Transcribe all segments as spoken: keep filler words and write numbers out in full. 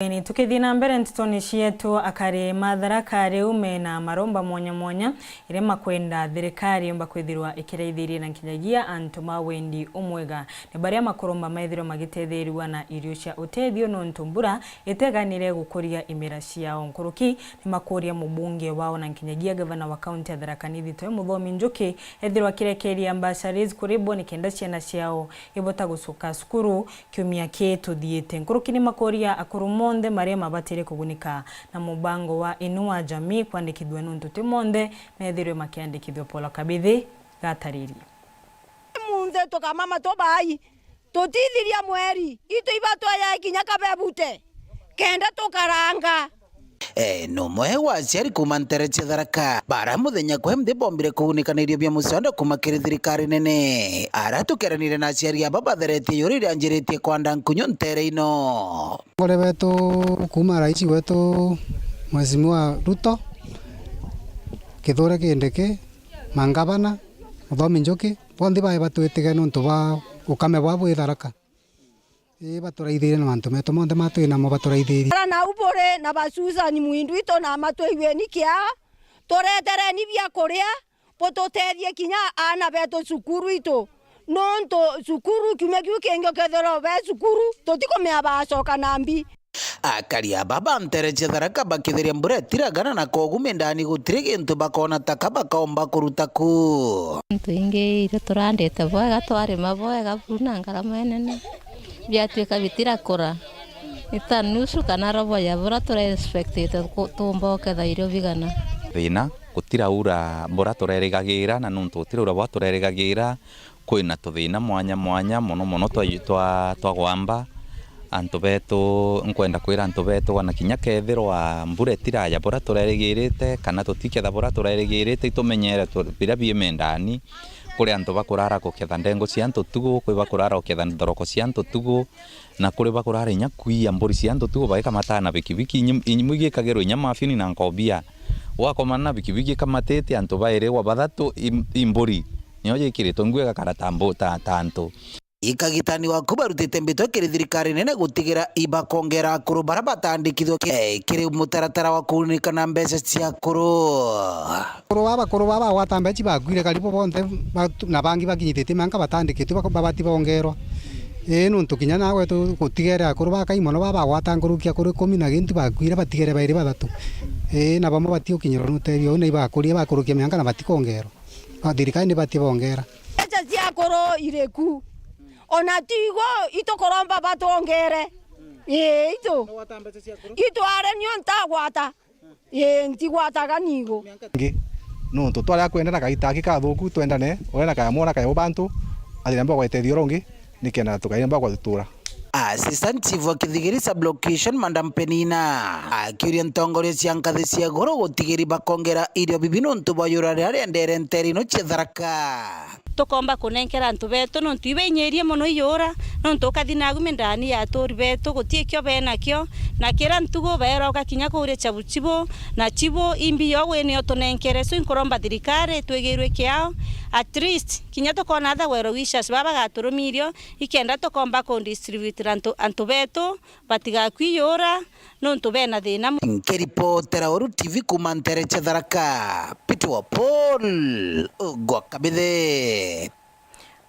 Ni tukithii na mbere ntetone cietu, akari ma Tharaka riu mena maromba mwanya mwanya iria makwenda thirikari yomba kwithirwa ikiraithiria na nkinyagia antu ma wendi umwega. Ni baria makuromba methirwe magitethirua na irio cia utethio nontu mbura iteganire gukuria imera ciao. Nkuruki ni makuria mubunge wao na nkinyagia gavana wa kaunti ya Tharaka Nithi Toi Muthomi Njuki ethirwa akirekeria bursaries kuri bo nikenda ciana ciao ibota gucoka cukuru kiumia kii tuthiite. Nkuruki ni makuria akuru monthe maria mabatire kugunika na mubango wa Inua Jamii kwandikithua nontu ti monthe methirwe makiandikithua. Paul Kabithi gatariri. Munthe tukamama tubai, tutithiria mweri, itu ibatwaya kinya kabebute, kenda tukaranga. E, numwe wa aciari kuuma ntere cia Tharaka, bara muthenya kwe nthi bombire kugunikanirio bia mucondo kuuma kiri thirikari nene. Ara tukeranire na aciari aba batheretie yuri irianjiritie kwanda nkunyu ntere ino. Ngore betu kuuma rais wetu Mheshimiwa Ruto, Kithure Kindiki, mangavana, Muthomi Njuki, bonthe bae batwitige nontu bwa ukame bwa bwi Tharaka. Ii, baturaithirie na mantu metu monthe ma twi namo baturaithirie. Ara nau buri na ba Susan Mwindu itu na matwigweni kia, turetereni bia kuria, bututethie kinya aana betu cukuru itu. Nontu cukuru kiumia kiu kingi ukethirwa be cukuru, tutikumenya bacoka na mbi. Akari aba ba ntere cia Tharaka bakithiria mbura itiragana na kogu mindani gutiri gintu bakona taka bakaomba kuruta ku. Antu ingi irio turandite bwega, twarima bwega buru na ngarama inene, biatuika bitirakura. Ni ta nusu kana robo ya bura turaexpectite ku-, tuumba uketha irio bigana. Thina, gutiraura bura turerigagira, na nontu gutiraura bwa turerigagira, kwina tuthina mwanya mwanya, mono mono twa, twa, twa gwamba. Antu betu, nkwenda kwira antu betu, wana kinya kethirwa mbura itiraja bura turerigirite, kana tutiketha bura turerigirite, itumenyere tu-, biria biimendani. Kuri antu bakurara guketha ndengu cia antu tugu, kwi bakurara guketha nthoroko cia antu tugu, na kuri bakurara inya kwiya mburi cia antu tugu, bagikamataa na bikibiki, inyi-, imwe igikagirwa inya mafini na nkobia. Wakomana na bikibiki ikamatite antu bairi gwa bathatu, i, i mburi, niyo yikiritwe nguu igakara ta mbu-, ta, ta antu. Ikagitani waku barutite mbitwa kiri thirikari nene gutigira ibakongera akuru bara batandikithwa ki-, eh, kiri mutaratara wa kuunika na mbeca cia akuru. Akuru baba, akuru baba bagwata mbeca bakuire karibu bonthe, batu-, na bangi bakinyithitie mianka batandikitwe bak-, babati bongerwa. Ii, nontu kinya nawe tu-, gutigere akuru bakai mono baba bagwata nkuruki akuru ikumi na gintu bakuire, batigere bairi bathatu. Ii, na bamwe batiukinyirwa ni utethio uu, na ibakurie bakurukia mianka na batikongerwa. Ah, thirikari nibati bongera. Mbeca cia akuru iriku? Ona tigo itukuromba batwongere. Ii, itu. Nogwata mbeca cia akuru? Itu are nio ntagwata. Ii, ntigwataga nigo. Ngi, nontu twari akwenda na kaita aki kathuku, twendane, uria na kaya mwana kaya bantu, athire mbogwa itethio rungi, nikenda tukaire mbogwa tutura. Assistant Chief wa Kithigiri Sub-Location, Madam Penina, akiuria ntongoria cia nkathi cia iguru gutigiri bakongera irio bibi nontu bwa yura riria riendere ntere ino cia Tharaka. Tukomba kunenkera antu betu, nontu ibainyirie mono iyura, nontu ukathi nagu mindani ya aturi betu, guti ikio benakio, na kira ntugu baerwa ugakinya kuuria chabu chibu, na chibu imbi yo wini utunenkere. So, inkuromba thirikari itwigirwe kiao, at least, kinya tukona other well wishers baba bagaturumia irio, ikenda tukomba ku distributira antu, antu betu, batigakui yura, nontu bena thina. Nkiripotera Weru T V kuuma ntere cia Tharaka, Peter wa Paul, gwa Kabithe.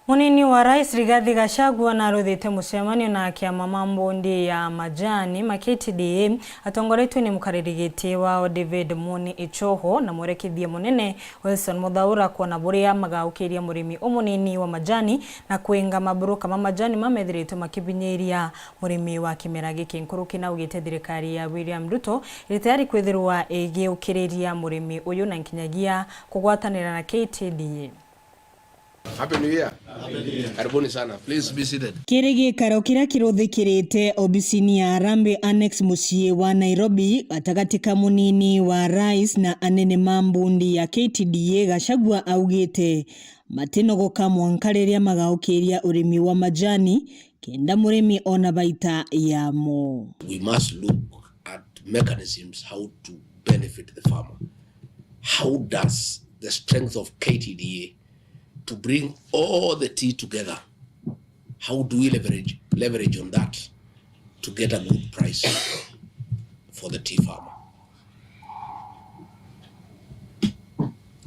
Munini wa Rais Rigathi Gachagua naruthite mucemanio na akiama ma mbundi ya majani ma K T D A, atongoretue ni mukariri giti wao David Muni Ichoho na mwerekithia munene Wilson Muthaura, kwona buria magaukiria murimi umunini wa majani na kwinga maburuka ma majani mamethiritwe makibinyiria murimi wa kimera giki. Nkuruki naugite thirikari ya William Ruto iri tayari kwithirwa igiukiriria murimi uyu na nkinyagia kugwatanira na K T D A. Happy New Year. Karibuni sana. Please be seated. Kiri gikaro kiria kiruthikirite obisini ya Harambee Annex mucii wa Nairobi, gatagati ka munini wa rais na anene ma mbundi ya K T D A, Gachagua augite matinogoka mwanka riria magaukiria urimi wa majani, kenda murimi ona baita yamo. We must look at mechanisms how to benefit the farmer. How does the strength of K T D A to bring all the tea together, how do we leverage, leverage on that to get a good price? for the tea farmer.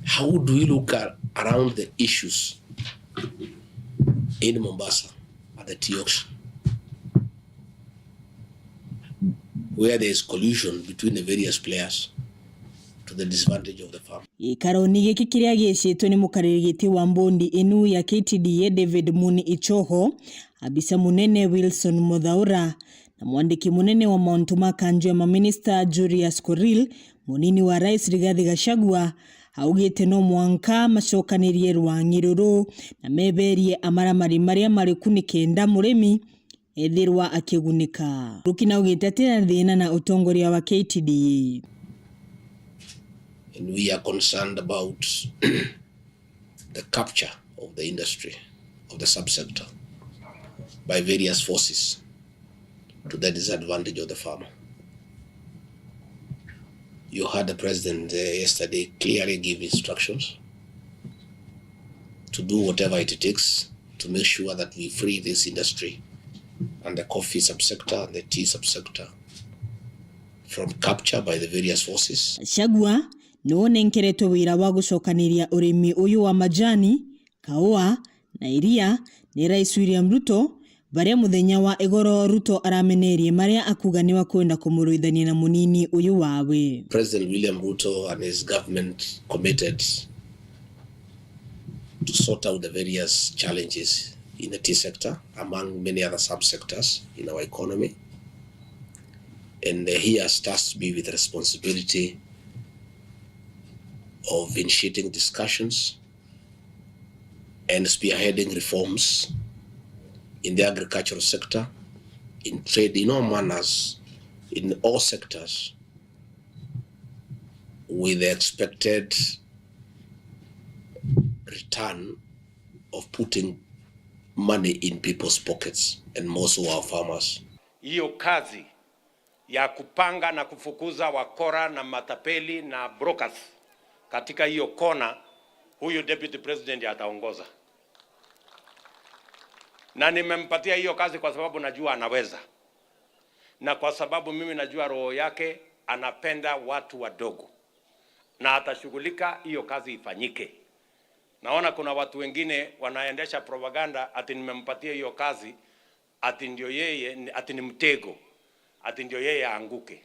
How do we look at, around the issues in Mombasa at the tea auction, where there is collusion between the various players to the disadvantage of the farmer? Gikaroni giki kiria giecitwe ni mukariri giti wa mbondi inu ya K T D A David Muni Ichoho, abisa munene Wilson Muthaura, na mwandiki munene wa mauntu ma kanjo ya maminista Julius Koril, munini wa rais Rigathi Gachagua, augite no mwanka macokanirie rwang'i ruru na meberie amaramari maria mari ku nikenda murimi ethirwa akigunika. Rukina augite atina thina na utongoria wa K T D A. And we are concerned about the capture of the industry, of the subsector, by various forces to the disadvantage of the farmer. You heard the president, uh, yesterday clearly give instructions to do whatever it takes to make sure that we free this industry and the coffee subsector and the tea subsector from capture by the various forces. Gachagua niwe unenkeretwe wira wa gucokaniria urimi uyu wa majani, kaua na iria ni Rais William Ruto, baria muthenya wa igoro Ruto aramenerie maria akuga niwe akwenda kumuruithania na munini uyu wawe. President William Ruto and his government committed to sort out the various challenges in the tea sector, among many other subsectors in our economy. And, uh, he has tasked me with the responsibility of initiating discussions and spearheading reforms in the agricultural sector, in trade, in all manners, in all sectors, with the expected return of putting money in people's pockets and more so our farmers. Hiyo kazi ya kupanga na kufukuza wakora na matapeli na brokers katika hiyo kona, huyu deputy president ataongoza. Na nimempatia hiyo kazi kwa sababu najua anaweza. Na kwa sababu mimi najua roho yake, anapenda watu wadogo. Na atashughulika hiyo kazi ifanyike. Naona kuna watu wengine wanaendesha propaganda ati nimempatia hiyo kazi, ati ndio yeye, ati ni mtego, ati ndio yeye aanguke.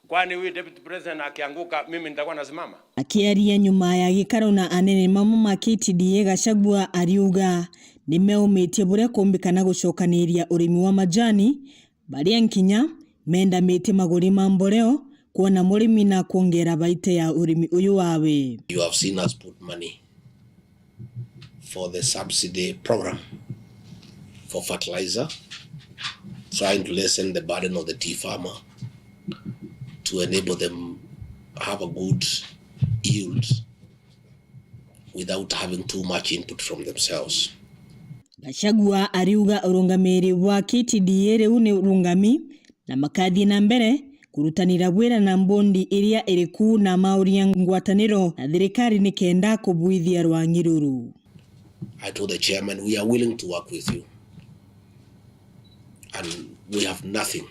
Kwani huyu deputy president akianguka, mimi nitakuwa nasimama? Akiaria nyuma ya gikaro na anene mamwe ma K T D A, Gachagua ariuga nimeumitie buria kumbikana gucokaniria urimi wa majani, baria nkinya mendamitie maguri ma mboreo kwona murimi na kwongera baita ya urimi uyu wawe. You have seen us put money for the subsidy program for fertilizer, trying to lessen the burden of the tea farmer to enable them have a good yield without having too much input from themselves. Gachagua ariuga urungamiri bwa K T D A riu ni urungami na makathie na mbere kurutanira bwira na mbondi iria iri ku na mauria ngwataniro na thirikari nikenda kubuithia rwang'i ruru. I told the chairman, we are willing to work with you and we have nothing,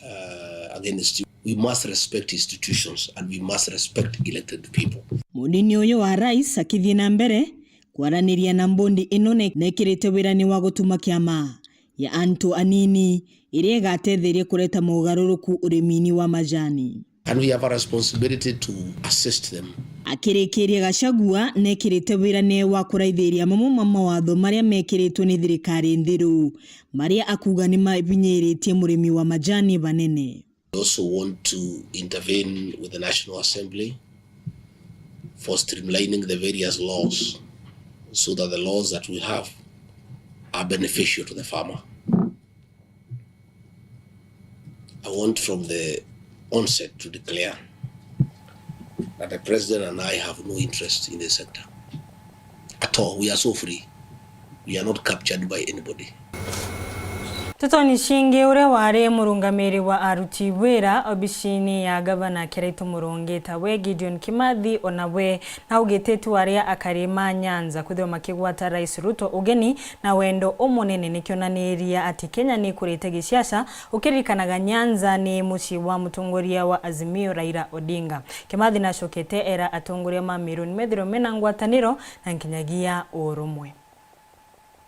uh, against you. We must respect institutions and we must respect elected people. Munini uyu wa rais akithie na mbere kwaraniria na mbondi ino ne-, nekirite wirani wa gutuma kiama ya antu anini iria igatetheria kureta mogaruruku urimini wa majani. And we have a responsibility to assist them. Akirikiria, Gachagua nekirite wirani wa kuraithiria mamwe ma mawatho maria mekiritwe ni thirikari nthiru, maria akuga ni mavinyiritie murimi wa majani banene. We also want to intervene with the National Assembly for streamlining the various laws so that the laws that we have are beneficial to the farmer. I want from the onset to declare that the president and I have no interest in this sector at all. We are so free. We are not captured by anybody. Tutoni cingi, uria wari murungamiri wa aruti wira obicini ya gavana Kiraitu Murungi, tawe Gideon Kimathi, ona we naugite tu aria akari ma Nyanza kwithirwa makigwata Rais Ruto ugeni na wendo umunene ni kionaniria ati Kenya ni ikurite gisiasa, ukiririkanaga Nyanza ni mucii wa mutongoria wa Azimio Raila Odinga. Kimathi nacokete era atongoria ma Meru ni methirwe mena ngwataniro na nkinyagia urumwe.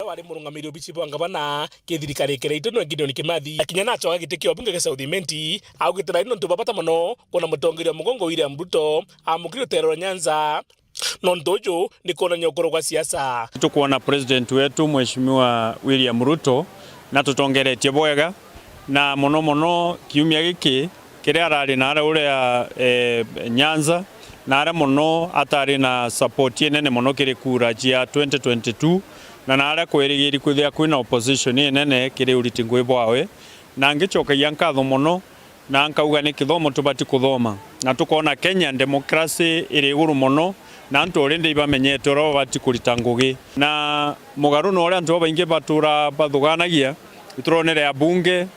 Wari murungamiri obici bwa ngavana kithirikari kiraitu nwe Gideon Kimathi akinya nacoka giti kia ubunge gia South Imenti, augite nari nontu bwa bata mono kwona mutongeria wa mugongo William Ruto amukire utero rwa Nyanza. Nontu uju ni kwonania ukuru gwa siasa. Tukwona president wetu Mheshimiwa William Ruto natutongeretie bwega, na mono mono kiumia giki kiria arari naara uria, eh, Nyanza, naara mono atari na support inene mono kiri kura cia twenty twenty-two, na naara kwirigiri kwithia kwina opposition inene kiri uriti ngugi bwawe. Na ngicokagia nkatho mono, na nkauga ni kithomo tubati kuthoma, na tukoona Kenya democracy iri iguru mono, na antu already ibamenyete uria babati kurita ngugi. Na mugaru na uria antu babaingi batura bathuganagia, ituronere abunge,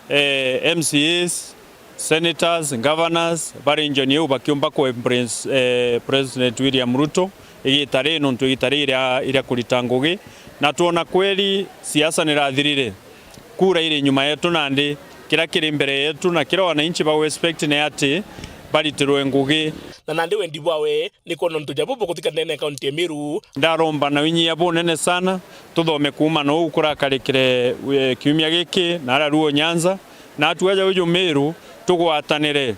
eh, M C As, senators, governors, bari njioni iu bakiumba ku embrace, eh, President William Ruto igita riri, nontu igita riri iria, iria kurita ngugi, na twona kweri siasa nirathirire. Kura iri nyuma yetu, nandi kiria kiri mbere yetu na kiria wananchi ba expect ni ati baritirwe ngugi. Na nandi wendi bwawe ni kwona untu ja bubu guthika ndene ya kaunti ya Meru. Ndaromba na winyia bunene sana, tuthome kuuma nou kurakarikire, eh, kiumia giki na aria ruo Nyanza, na atua ja uju Meru tugwatanire,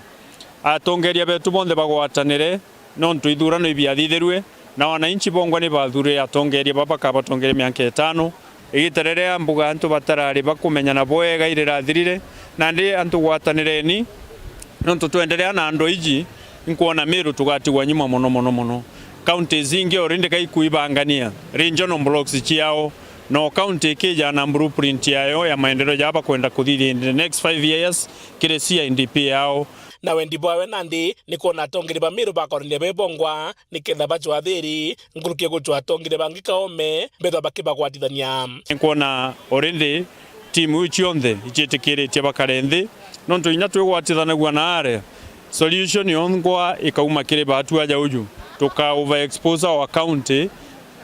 atongeria betu bonthe bagwatanire, nontu ithurano ibiathithirue, na wananchi bongwa ni bathurire atongeria baba bakabatongeria mianka itano. Igita riria mbuga antu batarari bakumenyana bwega irirathirire, nandi antu gwatanireni, nontu twenderea na andu iji, nkwona Meru tugatigwa nyuma mono, mono, mono. Counties ingi already gaikuibangania regional blocks ciao, no county ikija na blueprint yayo ya maendeleo ja bakwenda kuthithia in the next five years kiri C I D P yao. Na wendi bwawe nandi ni kwona atongeria ba Meru bakorania be bongwa, niketha bacwa thiri nkuruki ya gucwa atongeria bangi kaome, bethwa bakibagwatithania. Nkwona already timu iu cionthe icitikiritie bakare nthi, nontu inya twigwatithanagua naare, solution yongwa ikauma kiri baatu aja uju, tuka overexpose our county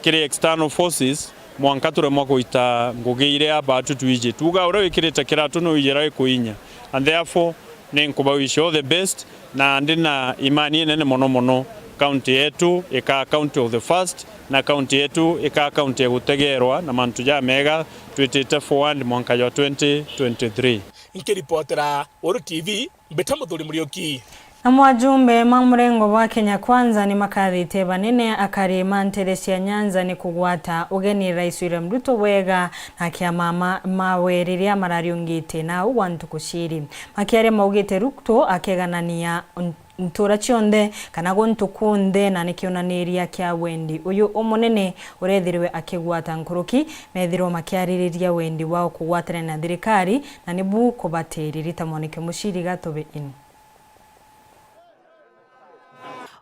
kiri external forces, mwanka turemwa kuita ngugi iria baatu twiji. Tuuga uria wikirite kiratu ni wijira ikuinya, and therefore ni nkuba wish all the best, na ndi na imani inene mono mono, county yetu ikaa county of the first, na county yetu ikaa county ya gutegeerwa na mantu jamega twitite forward mwanka jwa twenty twenty-three. Nkiripotera Uru T V, Mbita Muthuri Muriuki. Namo ajumbe ma murengo bwa Kenya Kwanza ni makathite banene akari ma ntere cia Nyanza ni kugwata ugeni Rais William Ruto bwega na kiama ma-, mawe riria marariungite nau gwa ntuku ciiri. Makiaria maugite Ruto akeganania n-, ntura cionthe kana guntu kunthe, na ni kionaniria kia wendi uyu umunene urethirwe akigwata nkuruki methirwa makiaririria wendi wao kugwatana na thirikari na nibu kubatiriri ta mwaniki muciri gatobe in.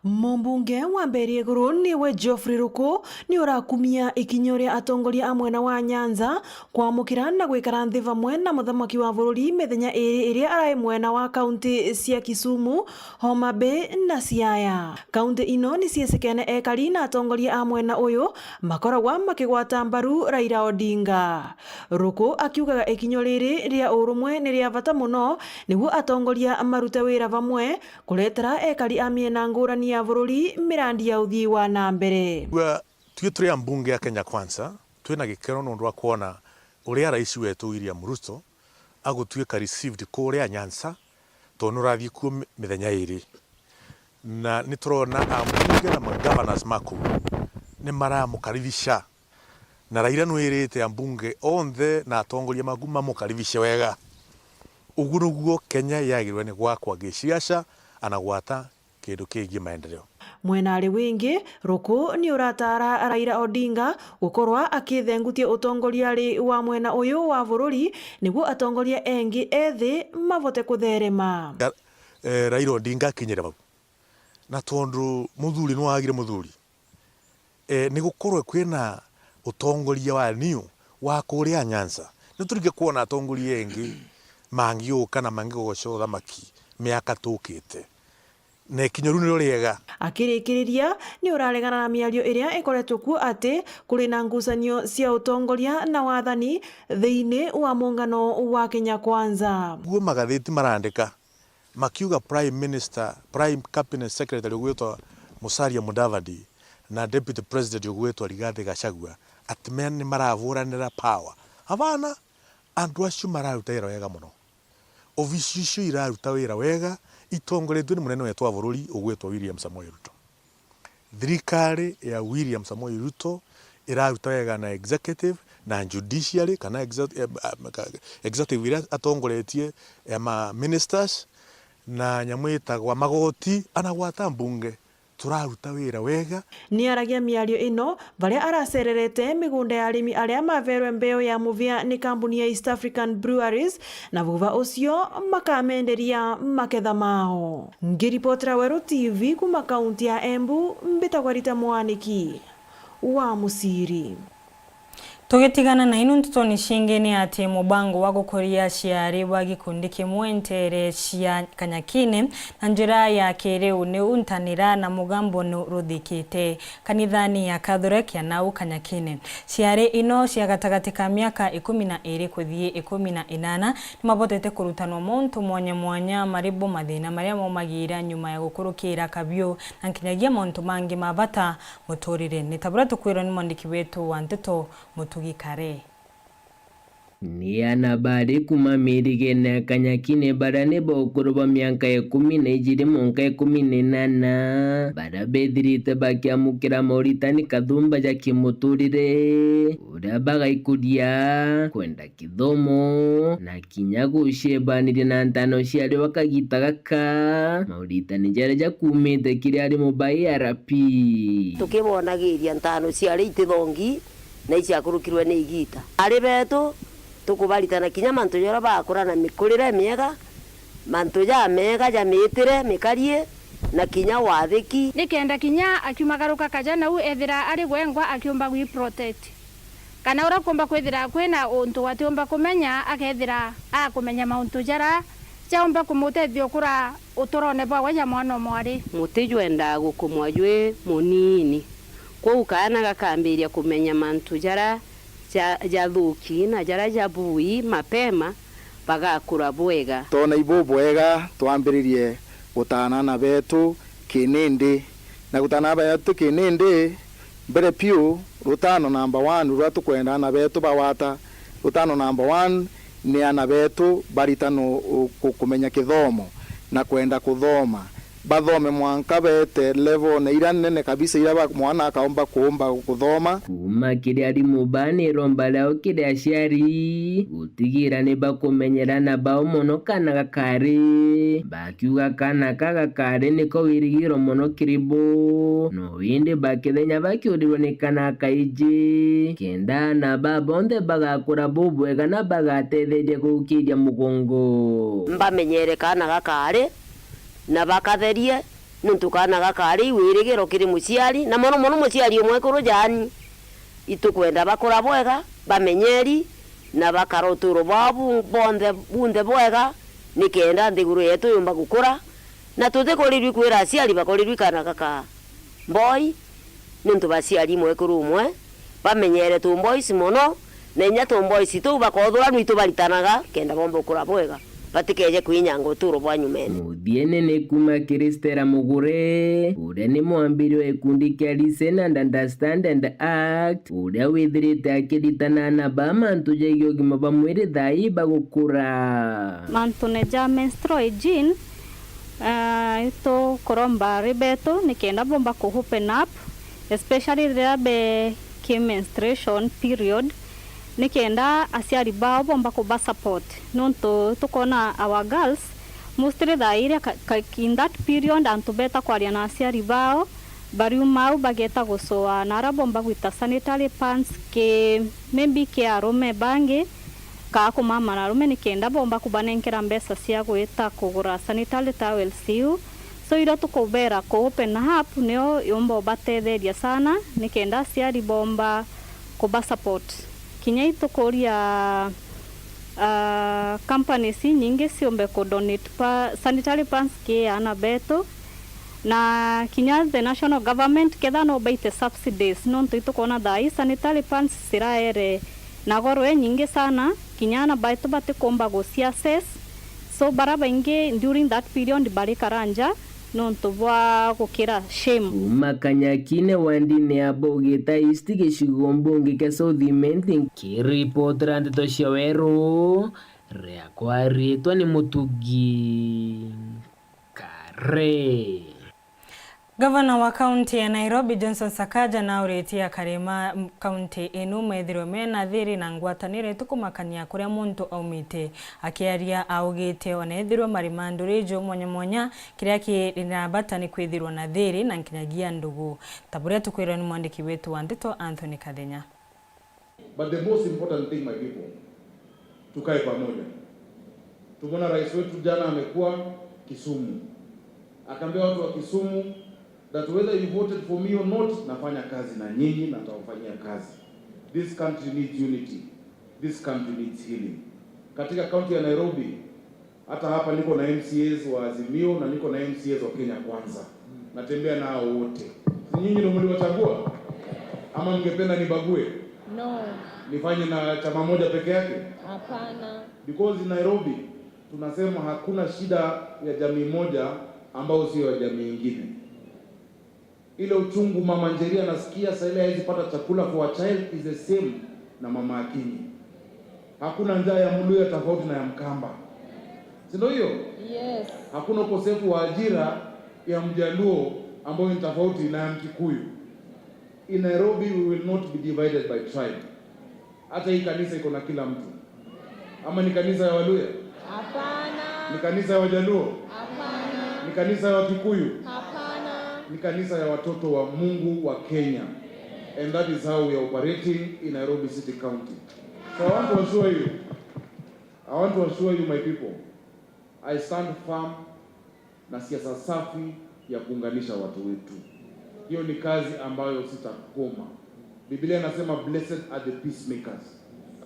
Mumbunge wa Mberi Iguru niwe Geoffrey Ruku ni urakumia ikinya ria atongoria a mwena wa Nyanza kwamukira na gwikara nthi vamwe na muthamaki wa bururi mithenya iri iria arai mwena wa kaunti cia Kisumu, Homa Bay na Siaya. Kaunti ino ni ciicikene ekari na atongoria a mwena uyu makoragwa makigwata mbaru Raila Odinga. Ruku akiugaga ikinyo riri ria urumwe ni ria vata muno niguo atongoria marute wira vamwe kuretera ekari a miena ngurani ya bururi mirandi ya uthii wa na mbere. Wa-, tui turi ambunge ya Kenya Kwanza, twina gikeno nondu wa kwona uria rais wetu William Ruto agutuika received kuria Nyanza, tondu nurathii kuo mi-, mithenya iri. Na niturona ambunge na magovernors maku nimaramukaribisha. Na Raila nwirite ambunge onthe na atongoria maku mamukaribishe wega. Ugu niguo Kenya yagirwe ni gwakwa gisiasa, ana gwata kindu kigie maendeleo. Mwena ari wingi, Ruku ni urataara Raila Odinga gukorwa akithengutia utongoria ari wa mwena uyu wa bururi, niguo atongoria engi ethi mavote kutherema. Ra-, eh, Raila Odinga akinyire vau. Na tondu muthuri nwagire muthuri, eh, ni gukorwe kwina utongoria wa new wa kuria Nyanza, Ni turige kwona atongoria engi mangiuka na mangigoca uthamaki miaka tukite. Na ikinya riu nirio riega. Akirikiriria, ni uraregana na miario iria ikoretwo kuo ati kuri na ngucanio cia utongoria na wathani thiini wa muungano wa Kenya Kwanza. Guo magatheti marandika makiuga Prime Minister, Prime Cabinet Secretary ugwitwa Musalia Mudavadi na Deputy President ugwitwa Rigathi Gachagua ati me ni maravuranira power. Abana, antu acio mararuta wira wega mono. Obici icio iraruta wira wega, itongoretue ni munene wetu wa bururi ugwitwa William Samoei Ruto. Thirikari ya William Samoei Ruto iraruta wega na executive na judiciary, kana exe-, eh, ah, ka-, executive iria atongoretie ya ma ministers, na nyamu itagwa magoti, anagwata mbunge. Turaruta wira wega. Ni aragia miario ino baria aracererete migunda ya arimi aria maverwe mbeu ya muvia ni kambuni ya East African Breweries, na vuva ucio makamenderia maketha mao. Ngiripotera Weru T V kuma kaunti ya Embu, mbitagwa Rita Mwaniki wa Musiri. Tugitigana na inu, ntetoni cingi ni ati mubango wa gukuria aciari ba gikundi kimwe nteere cia Kanyakine na njira ya kiriu ni untanira na mugambo ni ruthikite kanithani ya Catholic ya nau Kanyakine. Ciari ino cia gatagati ka miaka ikumi na iiri kuthii ikumi na inana ni mabotete kurutanwa mauntu mwanya mwanya mari bo mathina maria maumagira nyuma ya gukurukira kabiu na nkinyagia mauntu mangi ma bata muturire. Ni ta buria tukwirwa ni mwandiki wetu wa nteto Mutugi Kare. Ni ana bari kuma mirigene ya Kanyakine baria ni ba ukuru bwa mianka ikumi na ijiri mwanka ikumi na inana, baria bethirite bakiamukira mauritani kathumba ja kimuturire, uria bagaikuria, kwenda kithomo, na kinya guciebaniria na ntano ciario kagita gaka, mauritani jaria jakumite kiri arimu ba A R P. Tukibonagiria ntano ciaria itithongi na iciakurukirwe ni igita. Ari betu, tukubaritana kinya mantu jaria bagakura na mikurire miega, mantu jamega ja miitire, mikarie, na kinya wathiki. Nikenda kinya akiumagaruka kaja nau ethira ari gwengwa akiumba gwi protect. Kana uria kuumba kwithira kwina untu atiumba kumenya, akethira akumenya mauntu jaria jaumba kumutethia ukura uturone bwawe ja mwana o mwari. Muti jwendaa gukumwa jwi muniini, kwou kaana gakambiria kumenya mantu jaria ja-, jathuki na jaria jabui mapema, bagakura bwega. Twona ibubwega twambiririe gutaana ana betu kinindi. Na gutaana ana betu kinindi, mbere piu, rutano number one ruria tukwenda ana betu bagwata, rutano number one ni ana betu baritanwe u-, ku-, kumenya kithomo na kwenda kuthoma. Bathome mwanka beete levelne iria nene kabisa iria ba-, mwana akaumba kuumba kuthoma. Kuuma kiri arimu baa ni iromba riao kiri aciari gutigira ni bakumenyera ana bao mono kaana gakari, bakiuga kaana ka gakari niko wirigiro mono kiri bo. No indi bakithenya bakiurirwa ni kaana kaiji, kenda ana baa bonthe bagakura bubwega na bagatetheria gukiria mugongo. Mbamenyere kaana gakari, na bakatherie, niuntu kaana gakari i wirigiro kiri muciari, na mono mono muciari umwekuru jaani. Itukwenda bakura bwega, bamenyeri, na bakara uturo bwao bu-, bonthe, bunthe bwega, nikenda nthiguru yetu yumba gukura, na tutikurirwi kwira aciari bakorirwi kaana gaka mboi, niuntu baciari mwekuru umwe, bamenyere tu boys mono, na inya tu boys tuu bakothura nwitu baritanaga, kenda bomba gukura bwega, batikeje kwinyanga uturo bwa nyumene. Muthiene ni kuma kiri Stella Mugure, uria ni mwambiri wa gikundi kia Listen and Understand and Act, uria withirite akiritana na ba mantu jegii ugima bwa mwiri thaa ii bagukura. Mantune ja menstrual hygiene, Ah, itukuromba ari betu nikenda bomba ku open up, especially riria be ki menstruation period, nikenda aciari bao bomba kuba support, nontu tukona our girls mostly thaa iria ka, ka, in that period antu beta kwaria na aciari bao, bariuma au bageta gucua na aria bomba gwita sanitary pads ki maybe ki arume bangi, kaa kumama na arume nikenda bomba kubanenkera mbeca cia gwita kugura sanitary towels iu. So iria tukubera ku open up nio yumba ubatetheria sana nikenda aciari bomba kuba support. Kinya itukuria Ah, companies inyingi ciumbe ku donate pa-, sanitary pads ki aana betu, na kinya the national government ketha no baite subsidies, nontu itukwona thaa ii sanitary pads ciraere na goro inyingi sana, kinya aana betu batikumba guci access. So, bara baingi during that period barikara nja nontu bwa gukira shame. Kuuma Kanyakine wandine ya Bogita East gicigo mbunge kia South Imenti, nkiripotera ndeto cia Weru, riakwa riitwa ni Mutugi Kare. Gavana wa kaunti ya Nairobi, Johnson Sakaja, nauritie akari ma kaunti inu methirwe mena thiri na ngwataniro itikumakania kuria muntu aumite. Akiaria augite ona ethirwe mari ma nduri ijo mwanya mwanya, kiria kiri na bata ni kwithirwa na thiri na nkinyagia ndugu, ta buria tukwirwa ni mwandiki wetu wa ndeto Anthony Kathenya. But the most important thing, my people, tukae pamoja. Tumeona rais wetu jana amekuwa Kisumu. Akaambia watu wa Kisumu that whether you voted for me or not, nafanya kazi na nyinyi na nitawafanyia kazi. This country needs unity. This country needs healing. Katika kaunti ya Nairobi, hata hapa niko na M C As wa Azimio na niko na M C As wa Kenya Kwanza. Natembea nao wote. Si nyinyi ndio mliwachagua? Ama mngependa nibague? No. Nifanye na chama moja peke yake? Hapana. Because in Nairobi, tunasema hakuna shida ya jamii moja ambayo sio ya jamii ingine. Ile uchungu Mama Njeri anasikia saa ile hawezi pata chakula for a child is the same na Mama Akinyi. Hakuna njaa ya Mluya tofauti na ya Mkamba. Si ndio hiyo? Yes. Hakuna ukosefu wa ajira ya Mjaluo ambayo ni tofauti na ya Mkikuyu. In Nairobi, we will not be divided by tribe. Hata hii kanisa iko na kila mtu. Ama ni kanisa ya Waluya? Hapana. Ni kanisa ya Wajaluo? Hapana. Ni kanisa ya Wakikuyu? Hapana. Ni kanisa ya watoto wa Mungu wa Kenya. And that is how we are operating in Nairobi City County. So I want to assure you, I want to assure you, my people, I stand firm na siasa safi ya kuunganisha watu wetu. Hiyo ni kazi ambayo sitakoma. Biblia inasema, "Blessed are the peacemakers."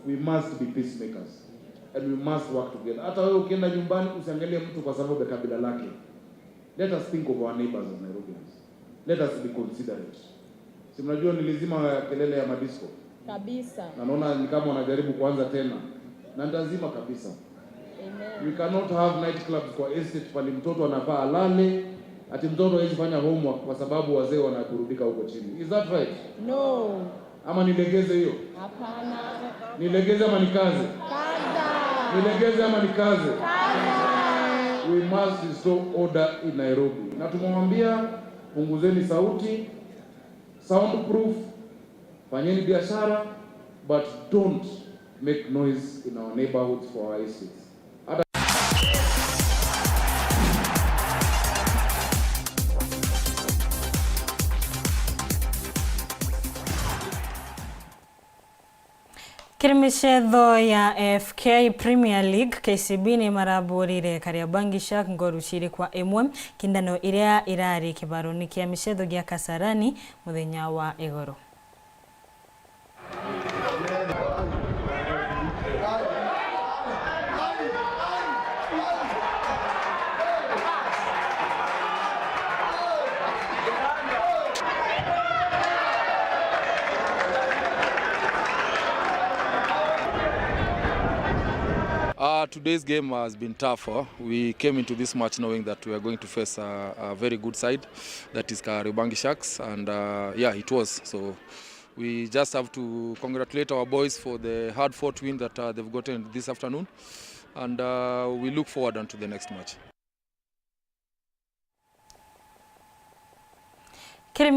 We must be peacemakers and we must work together. Hata wewe ukienda nyumbani, usiangalie mtu kwa sababu ya kabila lake. Let us think of our neighbors as Nairobians. Let us be considerate. Si mnajua nilizima kelele ya madisco? Kabisa. Na naona ni kama wanajaribu kuanza tena. Na nitazima kabisa. Amen. We cannot have night clubs kwa estate pali mtoto anafaa alale, ati mtoto hawezi fanya homework kwa sababu wazee wanaburudika huko chini. Is that right? No. Ama nilegeze hiyo? Hapana. Nilegeze ama nikaze? Kaza. Nilegeze ama nikaze? Kaza. We must restore order in Nairobi. Na tumemwambia, punguzeni sauti, soundproof, fanyeni biashara, but don't make noise in our neighborhoods for our estates. Hata Kiri micetho ya F K Premier League, K C B ni maraburire Kariobangi Sharks ngoru ciiri kwa imwe, kindano iria irari kibaroni kia micetho gia Kasarani muthenya wa igoro. Uh, today's game has been tough. Uh, we came into this match knowing that we are going to face a, a very good side, that is Kariobangi Sharks, and uh, yeah, it was. So we just have to congratulate our boys for the hard-fought win that uh, they've gotten this afternoon, and uh, we look forward onto the next match. Kiri